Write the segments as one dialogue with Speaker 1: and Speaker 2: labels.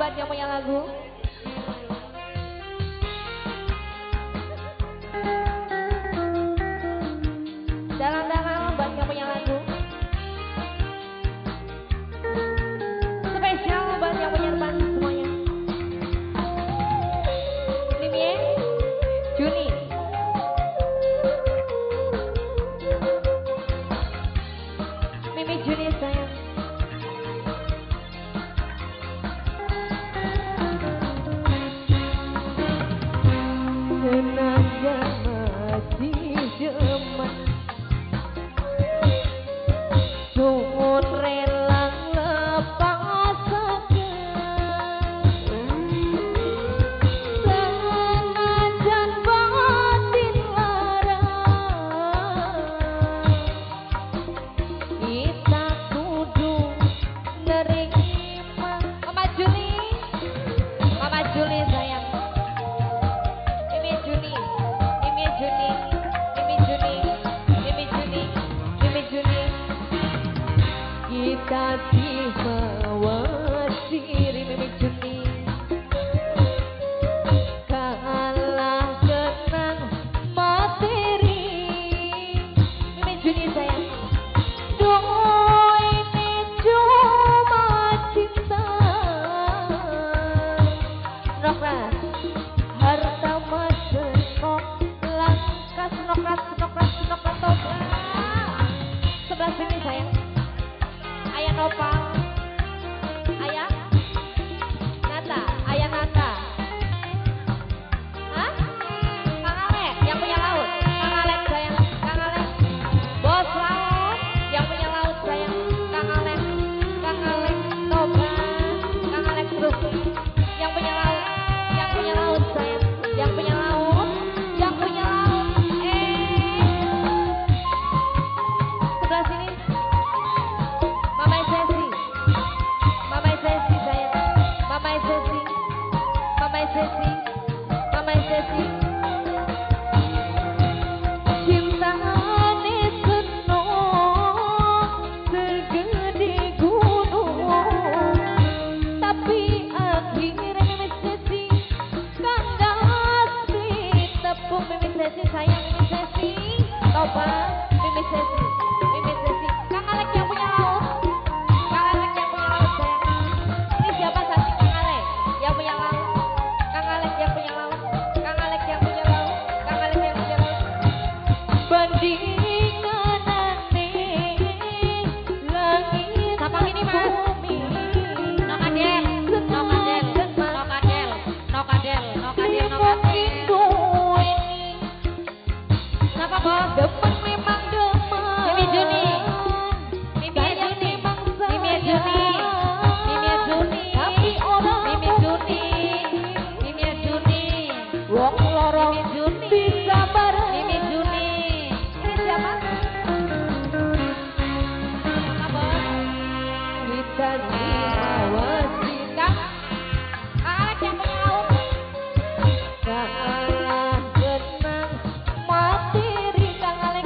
Speaker 1: buat yang punya lagu. Dalang-dalang buat yang punya lagu. Spesial buat yang punya depan semuanya. Mimi Juni. Mimi Juni sayang. Tenaga masih jeman, sun relang lepasaken, senajan batin lara, kita kudu nerima. Mama Juli, Mama Juli sayang. Mimi Juni, Mimi Juni, Mimi Juni, Mimi Juni, Mimi Juni. Kita sih mawasiri Mimi Juni, kalah kenang materi. Mimi Juni sayang. Duh, ini cuma cinta. Nokras, harta masenok langkas nokras nokras nokras tobra. Sebelah sini sayang. Ayah Nopal, Ayah Nata, Ayah Nata. Hah? Kang Alek yang punya laut, Kang Alek sayang, Kang Alek. Bos laut yang punya laut sayang, Kang Alek, Kang Alek Toba, Kang Alek terus. Yang punya laut, yang punya laut sayang, yang punya laut, yang punya laut. Sebelah sini. Mama Sesi, Mama Sesi sayang, Mama Sesi, Mama Sesi, Mama Sesi. Cintane seneng segede gunung, tapi akhirnya Mimi Sesi kandas ditepung. Mimi Sesi sayang, Mimi Sesi, Toba, Mimi Sesi, Mimi Sesi. Kang Alek yang punya laut, Kang Alek yang punya laut sayang. Ini siapa saksi Kang Alek yang punya laut? Kang Alek yang punya laut, Kang Alek yang punya laut, Kang Alek yang punya laut. Bandinganane langit
Speaker 2: Siapa ini, Mas?
Speaker 1: bumi.
Speaker 2: Nokadel, Nokadel, Nokadel, Nokadel, Nokadel,
Speaker 1: Mungkin
Speaker 2: Nokadel.
Speaker 1: duweni
Speaker 2: Siapa bos?
Speaker 1: demen memang demen.
Speaker 2: Mimi Juni. Mimi
Speaker 1: Sayang
Speaker 2: Juni,
Speaker 1: memang
Speaker 2: Mimi Juni,
Speaker 1: sayang.
Speaker 2: Mimi Juni,
Speaker 1: Tapi ora
Speaker 2: Mimi Juni, Mimi Juni,
Speaker 1: Wong loro
Speaker 2: Mimi Juni,
Speaker 1: bisa bareng.
Speaker 2: Mimi Juni.
Speaker 1: Ini siapa?
Speaker 2: Siapa bos?
Speaker 1: Kita dimawasi
Speaker 2: Kang, Kang Alek yang punya laut.
Speaker 1: kalah kenang materi. Kang Alek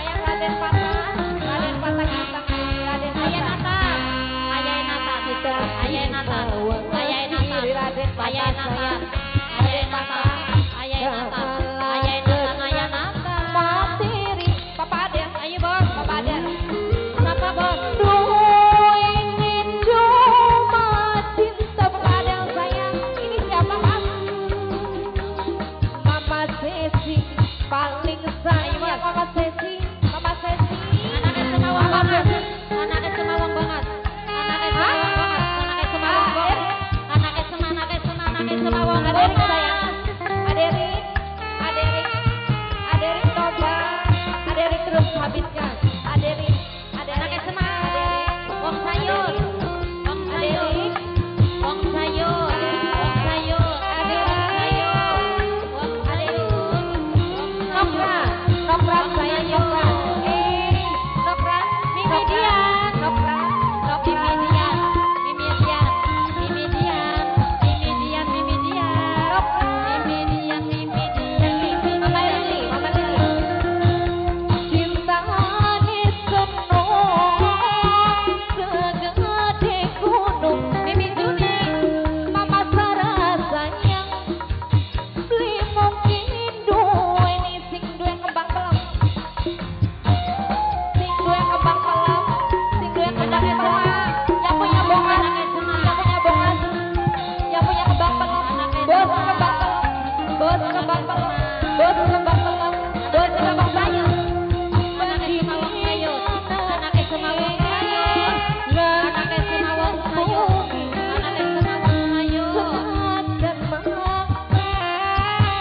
Speaker 1: sayang Raden Patah, Raden Patah ganteng, Raden
Speaker 2: Ayah Nata, Ayah Nata, Ayah Nata, Ayah Nata, Ayah Nata, Ayah Nata, Ayah Nata, Ayah Nata, Ayah Nata.
Speaker 1: Materi,
Speaker 2: Papa Adel, ayo bos, Papa Adel. Siapa bos?
Speaker 1: Ini cuma cinta Papa Adel sayang. Ini siapa mas? Mama Sesi paling sayang Mama Sesi,
Speaker 2: Mama Sesi. Anaknya semawang banget, anaknya semawang banget, anaknya semawang banget, anaknya semawang banget, anaknya semawang, anaknya semawang, anaknya semawang.
Speaker 1: Aderik sayang, Aderik, Aderik, Aderik toba, Aderik terus habiskan, Aderik, Aderik,
Speaker 2: anaknya semawang, wong sayur, wong sayur, wong sayur, wong sayur, wong sayur, wong sayur,
Speaker 1: Nopra, Nopra sayang Nopra, Nopra,
Speaker 2: Mimi Dian,
Speaker 1: Nopra, Nopra,
Speaker 2: Mimi Dian, Mimi Dian, Mimi Dian, Mimi Dian, Mimi Dian,
Speaker 1: Nopra,
Speaker 2: Mimi Dian, Mimi Dian, Mimi
Speaker 1: Mama Lili, Mama Lili. Cinta segede gunung,
Speaker 2: Mimi Juni,
Speaker 1: Mama Sarah sayang, beli mungkin duwe sing duwe kembang pelem, sing duwe kembang pelem, sing duwe kembang pelem, yang punya bongas, yang punya bongas, yang punya kembang pelem, bos kembang pelem, bos kembang pelem, bos kembang pelem, bos kembang sayur.
Speaker 2: Anaknya semawang sayur, anaknya semawang sayur, anaknya semawang sayur, anaknya semawang sayur.
Speaker 1: Senajan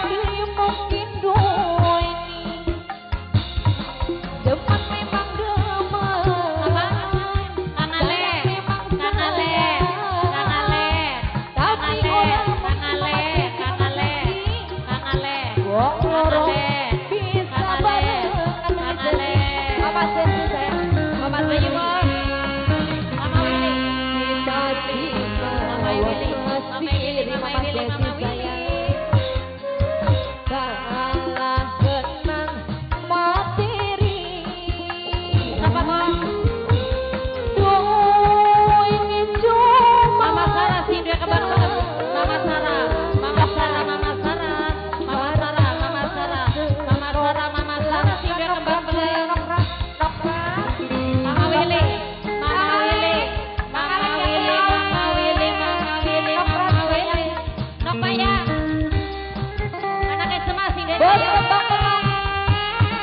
Speaker 1: beli mungkin duwe demen memang demen,
Speaker 2: Apa? Kanale, kanale, kanale,
Speaker 1: tapi
Speaker 2: kanale,
Speaker 1: orang
Speaker 2: kanale, kanale, kanale,
Speaker 1: wong loro
Speaker 2: kanale,
Speaker 1: bisa
Speaker 2: kanale,
Speaker 1: barengan.
Speaker 2: Kanale.
Speaker 1: Mama Sesi sayang, Mama
Speaker 2: Ayo
Speaker 1: Sesi.
Speaker 2: bos, Mama Willy,
Speaker 1: Kita
Speaker 2: Mama Willy, Mama Willy, Mama Willy, Mama Willy.
Speaker 1: Kalah kenang materi.
Speaker 2: Siapa bos?
Speaker 1: Duh, ini cuma
Speaker 2: Mama Sarah sih dia kembang pelem. Mama Sarah, Mama Sarah, Mama Sarah, Mama Sarah, Mama Sarah, Mama Sarah, Mama Sarah sih dia kembang pelem. Mama Willy, Mama Willy, Mama Willy, Mama Willy, Mama Willy, Mama Willy. Napa ya? Anaknya semua sih dia.
Speaker 1: Bos kembang pelem,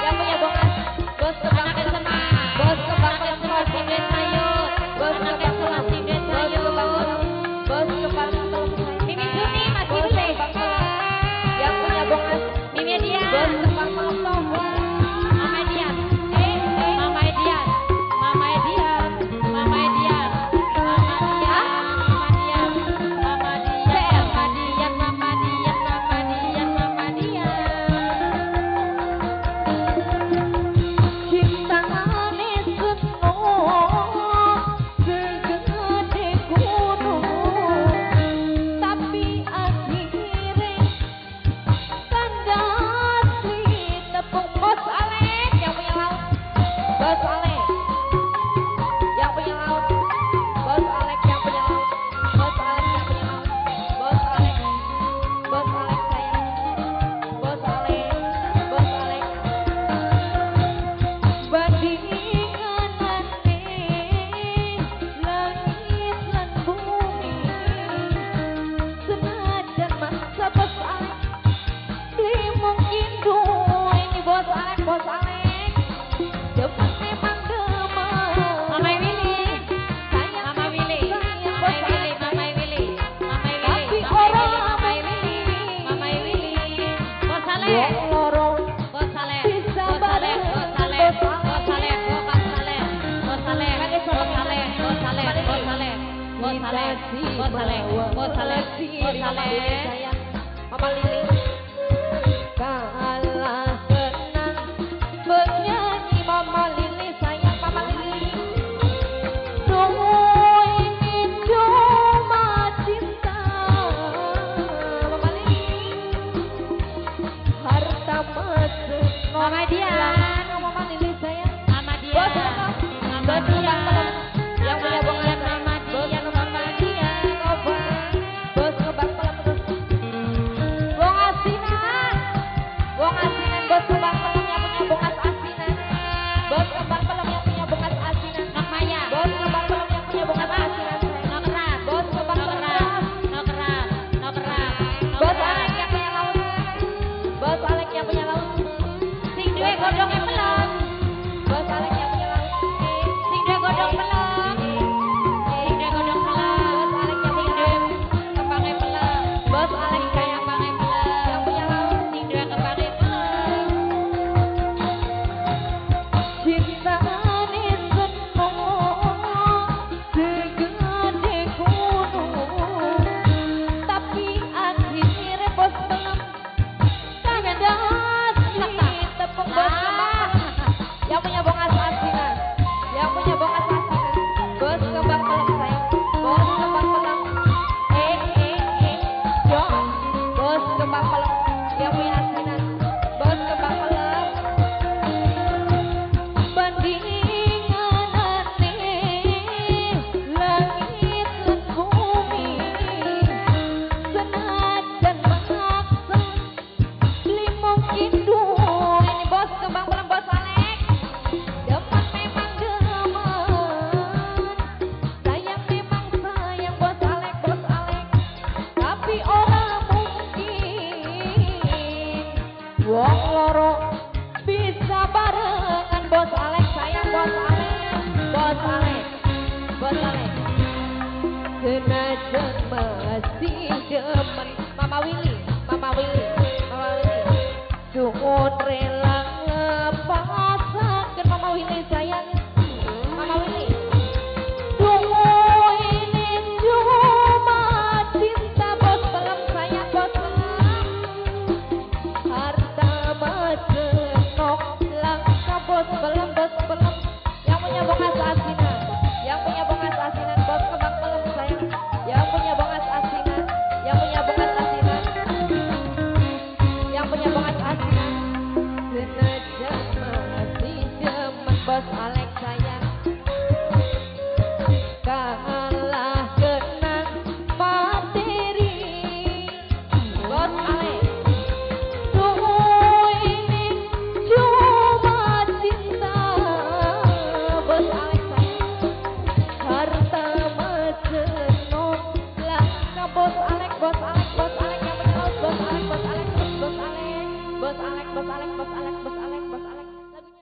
Speaker 1: yang punya bongas, bos kembang
Speaker 2: Anaknya
Speaker 1: pelem,
Speaker 2: semua.
Speaker 1: bos kembang
Speaker 2: Anaknya
Speaker 1: pelem,
Speaker 2: semua sih dia sayur.
Speaker 1: Bos
Speaker 2: Anaknya
Speaker 1: kembang
Speaker 2: semua
Speaker 1: pelem,
Speaker 2: sih dia
Speaker 1: bos
Speaker 2: sayur.
Speaker 1: kembang pelem, bos kembang pelem,
Speaker 2: Mimi Juni masih
Speaker 1: bos
Speaker 2: boleh.
Speaker 1: kembang pelem, yang punya bongas,
Speaker 2: Mimi dia.
Speaker 1: bos kembang pelem toba.
Speaker 2: Mama Dian, Mama Dian, Mama Dian, Mama Dian, Mama Dian, Mama Dian, Mama Dian, Mama Dian, Mama Dian, Mama Dian, Mama Dian.
Speaker 1: Cintane seno segede gunung, tapi akhirnya kandas tepung. Bos Alek yang punya laut, bos Alek yang punya laut, bos Alek yang punya laut, bos Alek yang punya laut, bos Alek, bos Alek sayang, bos Alek, bos Alek. Bandinganane langit lan bumi, senajan masa bos Alek beli mungkin duwe ini bos Alek, bos Alek demen memang demen,
Speaker 2: Mama Willy,
Speaker 1: sayang
Speaker 2: Mama Willy,
Speaker 1: sayang
Speaker 2: Mama
Speaker 1: bos
Speaker 2: Willy,
Speaker 1: Alek,
Speaker 2: Mama Willy, Mama Willy,
Speaker 1: tapi
Speaker 2: Mama
Speaker 1: orang
Speaker 2: Willy, Mama Willy, Mama Willy. Bos Alek,
Speaker 1: wong loro
Speaker 2: Bos Alek,
Speaker 1: bisa
Speaker 2: Bos Alek, Bos Alek,
Speaker 1: bareng.
Speaker 2: Bos Alek, Bos Alek, Bos Alek, Bos Alek, Bos Alek, Bos Alek, Bos Alek, Bos Alek, Bos Alek, Bos Alek.
Speaker 1: Mama Lili kalah kenang penyanyi Mama Lili sayang Mama Lili. Duh, ini cuma cinta Mama Lili, harta masuk
Speaker 2: Mama Dian.
Speaker 1: Mama Lili sayang.
Speaker 2: Mama
Speaker 1: Bos kembang pelem yang punya bongas,
Speaker 2: Mama
Speaker 1: bos
Speaker 2: Dian,
Speaker 1: kembang
Speaker 2: Mama
Speaker 1: pelem
Speaker 2: Dian.
Speaker 1: Bos kembang pelem terus. Wong asinan, wong asinan, bos kembang pelem yang punya bongas asinan, bos kembang pelem yang punya bongas asinan,
Speaker 2: Nok Maya.
Speaker 1: Bos kembang pelem yang punya bongas asinan,
Speaker 2: Nok keras.
Speaker 1: Bos kembang
Speaker 2: Nok
Speaker 1: pelem
Speaker 2: keras. Nok keras. Nok keras. Nok
Speaker 1: bos
Speaker 2: keras.
Speaker 1: Alek yang punya laut, bos Alek yang punya laut,
Speaker 2: Sing duwe godhonge pelem.
Speaker 1: Bos Alek yang punya laut,
Speaker 2: Sing duwe godhong pelem. Sing duwe godhong pelem.
Speaker 1: Bos Alek yang
Speaker 2: Sing
Speaker 1: punya
Speaker 2: duwe
Speaker 1: laut,
Speaker 2: kembange pelem.
Speaker 1: Bos Alek
Speaker 2: Sing duwe kembange pelem.
Speaker 1: Yang punya laut.
Speaker 2: Sing duwe kembange pelem.
Speaker 1: Cintane seneng segede gunung, tapi akhirnya bos pelem kandas ditepung. Bos kembang pelem yang punya bongas asinan, yang punya bongas asinan, bos kembang pelem sayang, bos kembang pelem, eh eh eh, dong, bos kembang pelem yang punya asinan, bos kembang pelem. Bandinganane langit lan bumi, senajan maksa beli mungkin. Ini bos kembang pelem, bos Alek. Demen memang demen, sayang memang sayang, bos Alek, bos Alek, tapi ora mungkin wong loro bisa barengan. Bos Alek sayang, bos Alek, bos Alek, bos Alek, senajan masih demen. Mama Willy, Mama Willy, Mama Willy, suwun rela.